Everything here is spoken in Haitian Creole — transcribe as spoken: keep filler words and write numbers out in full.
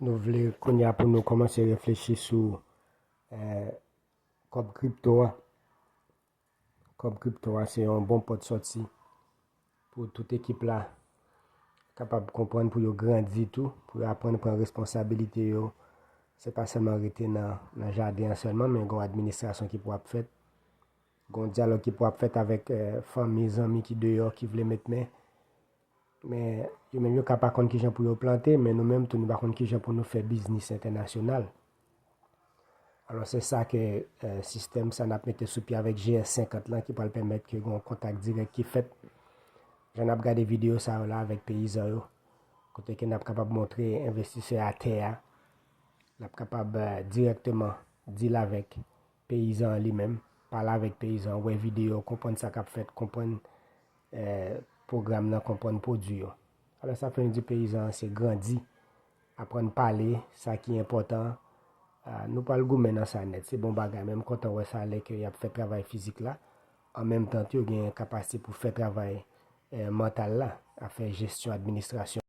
Nou vle kounye a pou nou kòmanse reflechi sou eh, kòb kripto a. Kòb kripto a se yon bon pòt sòti pou tout ekip la kapab konprann, pou yo grandi tou, pou yo aprann pran responsabilite yo. Se pa sèlman rete nan, nan jaden an sèlman, men gen yon administrasyon ki pou ap fèt. Gen yon dyalòg ki pou ap fèt avèk eh, fanmi, zanmi ki deyò, ki vle met men. Men yo menm yo ka pa konn kijan pou yo plante, men nou menm tou nou pa konn kijan pou nou fè biznis entènasyonal. Alò se sa ke eh, sistèm sa n ap mete sou pye avèk G S senkant lan ki pral pèmèt ke gen yon kontak dirèk ki fèt. Jan n ap gade videyo sa yo la avèk peyizan yo, kote ke n ap kapab montre envestisè atè a, l ap kapab eh, dirèkteman deal avèk peyizan an li menm, pale avèk peyizan an, wè videyo, konprann sa k ap fèt, konprann eh, pwogram nan, konprann pwodui yo. Alò sa fè nou di peyizan an se grandi, aprann pale, sa ki enpòtan. Ah, nou pral goumen nan sa nèt, se bon bagay, men m kontan wè sa lè ke y ap fè travay fizik la, an menm tan tou yo gen kapasite pou fè travay eh, mantal la, ap fè jesyon administrasyon.